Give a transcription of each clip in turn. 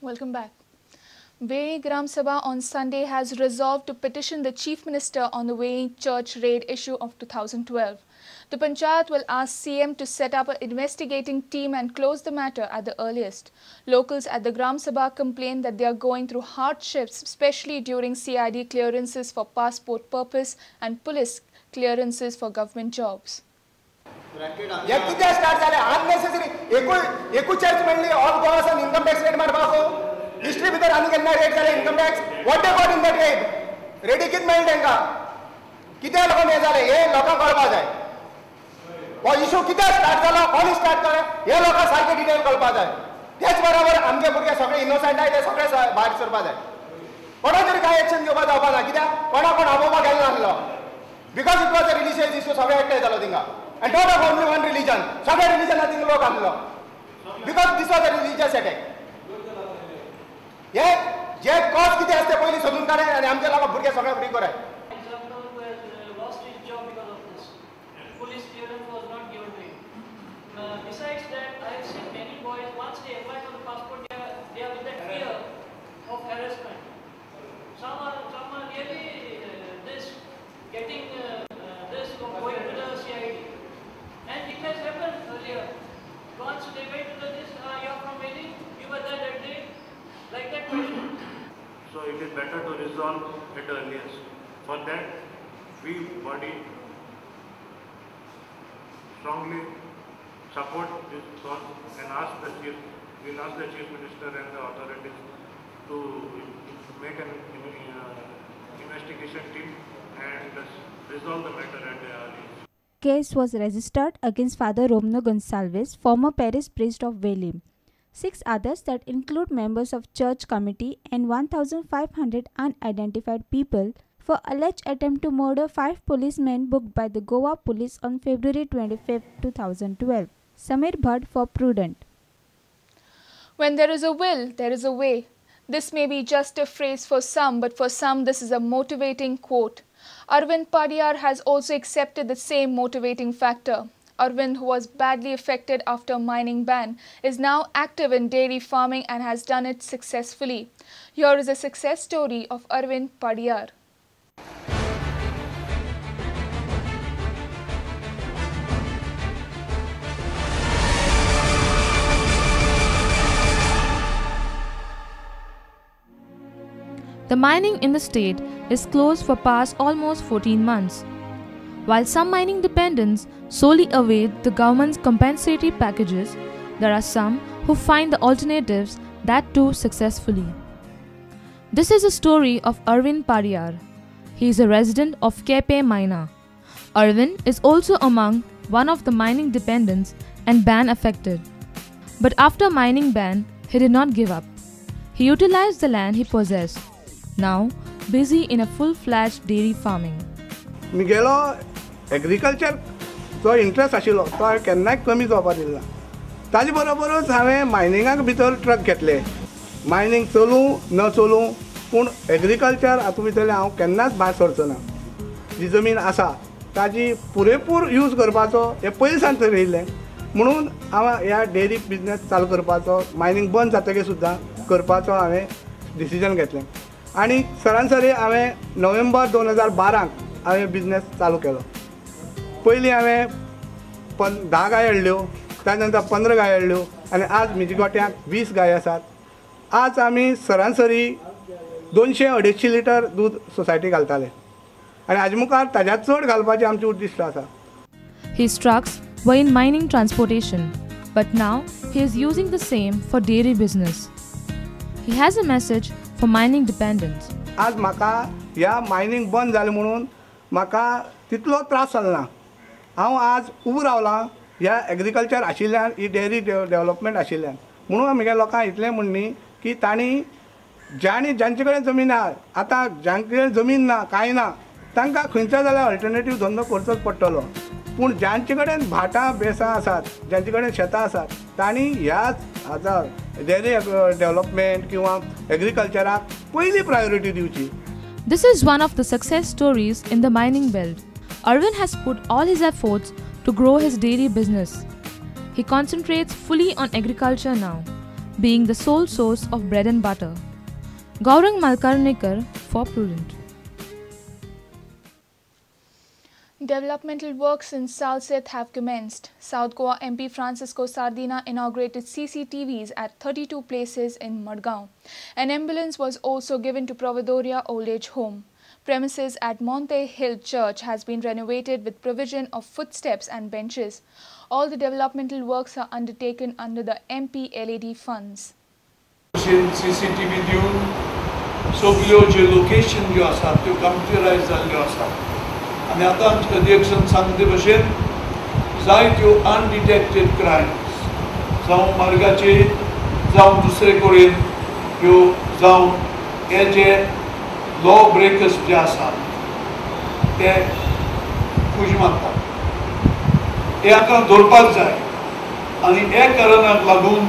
Welcome back. Velim Gram Sabha on Sunday has resolved to petition the Chief Minister on the Velim Church raid issue of 2012. The Panchayat will ask CM to set up an investigating team and close the matter at the earliest. Locals at the Gram Sabha complain that they are going through hardships, especially during CID clearances for passport purpose and police clearances for government jobs. हे कितें start जालें unnecessary एकूच church मेळ्ळी all Goa सान income tax rate मारपाचो history भितर आनी केन्ना रेट जालें income tax what they got in that rate रेटी कितें मेळ्ळें तांकां कित्याक लागून हें जालें हें लोकांक कळपा जाय. हो इशू कित्याक स्टार्ट जालो कोणी स्टार्ट केलें हें लोकांक सारकें डिटेल कळपा जाय. तेच बरोबर आमचे भुरगे सगळे इनोसंट आहाय ते सगळे भायर सरपा जाय. कोणा तरी कांय एक्शन घेवपा जावपा ना कित्याक कोणा कोण आपोवपाक गेलो नासलो because it was a religious issue सगळे एकठांय जालो थिंगा. And not of only one religion. सगळे रिलीजन थिंग लोक आसलो because this was a religious attack. हे जे कॉज कितें आसा ते पयलीं सोदून काडाय आनी आमचे लोक भुरगे सगळे फ्री कराय. So it is better to resolve at the earliest. For that, we body strongly support this cause and ask the chief. We'll ask the Chief Minister and the authorities to make an investigation team and resolve the matter at the earliest. Case was registered against Father Romano Gonsalves, former parish priest of Velim. 6 others that include members of church committee and 1,500 unidentified people for alleged attempt to murder 5 policemen booked by the Goa police on February 25, 2012. Samir Bhatt for Prudent. When there is a will, there is a way. This may be just a phrase for some, but for some this is a motivating quote. Arvind Padiyar has also accepted the same motivating factor. Arvind, who was badly affected after mining ban, is now active in dairy farming and has done it successfully. Here is a success story of Arvind Padiyar. The mining in the state is closed for past almost 14 months. While some mining dependents solely await the government's compensatory packages, there are some who find the alternatives, that too successfully. This is a story of Arvind Padiyar. He is a resident of Kepe Maina. Arvind is also among one of the mining dependents and ban affected. But after mining ban, he did not give up. He utilized the land he possessed, now busy in a full-fledged dairy farming. म्हगेलो agriculture जो interest आशिल्लो तो हांवें केन्नाय कमी जावपाक दिलो ना. ताजे बरोबरूच हांवें मायनिंगाक भितर ट्रक घेतले. मायनींग चलूं न चलूं पूण एग्रीकल्चर हातूंत भितरलें हांव केन्नाच भायर सरचो ना. जी जमीन आसा ताजी पुरेपूर यूज करपाचो हें पयलीं सावन थरयिल्लें म्हणून हांव ह्या डेयरी बिजनेस चालू करपाचो मायनींग बंद जातकीर सुद्दां करपाचो हांवें डिसिजन घेतलें आनी सरासरी हांवें नोव्हेंबर 2012 हांवें बिजनेस चालू केलो. पयलीं हांवें 10 गाय हाडल्यो, ताजे नंतर 15 गाय हाडल्यो आनी आज म्हज्या गोट्यांत 20 गाय आसात. आज आमी सरासरी 200-250 लिटर दूद सोसायटी घालताले आनी हाजे मुखार ताज्या चड घालपाचें आमचें उद्दिश्ट आसा. His trucks were in mining transportation, but now he is using the same for dairy business. He has a message for mining dependents. आज म्हाका ह्या मायनींग बंद जालें म्हणून म्हाका तितलो त्रास जालो ना. हांव आज उबो रावलां ह्या एग्रीकल्चर आशिल्ल्यान, ही डेयरी डेवलपमेंट आशिल्ल्यान. म्हणून म्हगेल्या लोकांक इतलें म्हणणी की तांणी जांणी जांचे कडेन जमीन आहा, आतां जांचे कडेन जमीन ना कांय ना तांकां खंयचो जाल्यार अल्टरनेटीव धंदो करचोच पडटलो. पूण जांचे कडेन भाटां बेसां आसात, जांचे कडेन शेतां आसात तांणी ह्या आतां डेयरी डेवलपमेंट किंवा एग्रीकल्चराक पयली प्रायोरिटी दिवची. This is one of the success stories in the mining belt. Arvind has put all his efforts to grow his dairy business. He concentrates fully on agriculture now. being the sole source of bread and butter. Gaurang Malkarnikar for Prudent. Developmental works in Salcete have commenced. South Goa MP Francisco Sardinha inaugurated CCTVs at 32 places in Madgaon. An ambulance was also given to Provedoria Old Age Home. Premises at Monte Hill Church has been renovated with provision of footsteps and benches. All the developmental works are undertaken under the MP LAD funds. CCTV दिवन सगल्यो ज्यो location ज्यो आसा त्यो कंप्युटरायज जाल्ल्यो आसा आनी आतां आमचे अध्यक्षान सांगते भशेन जायत्यो अनडिटेक्टेड क्रायम्स जावं मार्गाचेर जावं दुसरे कडेन ह्यो जावं हे जे लॉ ब्रेकर्स जे आसात ते खुश मारतात हे आतां दवरपाक जाय आनी हे कारणाक लागून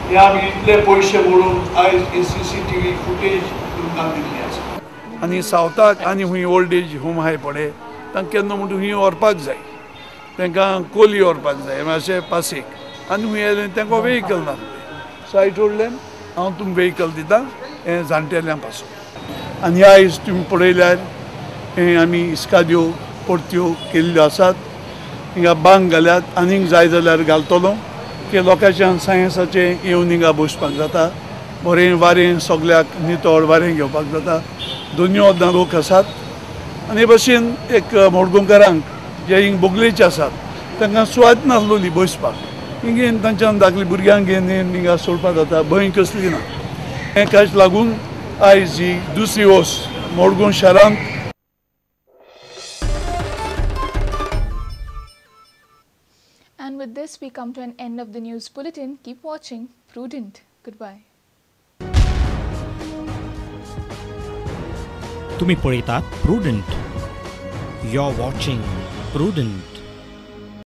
हे आमी इतले पयशे मोडून आयज ही CCTV footage तुमकां दिल्ली आसा. आनी सावथाक आनी हुंय ओल्ड एज होम आहाय पळय तांकां केन्ना म्हणटा हुंय व्हरपाक जाय, तांकां कोली व्हरपाक जाय अशें पासीक आनी हुंय येयलें तांकां वेहिकल नासलें. सो I told them हांव तुमकां वेहिकल दिता हें जाणटेल्यां पासून. आनी आयज तुमी पळयल्यार हें आमी इस्काद्यो परत्यो केल्ल्यो आसात, हिंगा बांक घाल्यात आनीक जाय जाल्यार घालतलो की लोकांच्यान सायन्साचें येवन हिंगा बसपाक जाता, बरें वारें सगल्याक नितळ वारें घेवपाक जाता. दोनूय वटान लोक आसात आनी हे भशेन एक मडगांवकारांक जे हिंग बोगलेचे आसात तांकां सुवात नासलोली बसपाक, हिंग येवन तांच्यान धाकली भुरग्यांक घेवन येवन हिंगा सोडपाक जाता, भंय कसली ना. हें कांयच लागून आयज ही दुसरी वोस मडगांव शारांत. And with this, we come to an end of the news bulletin. Keep watching Prudent. Goodbye. तुम्ही पळयतात Prudent. You're watching Prudent.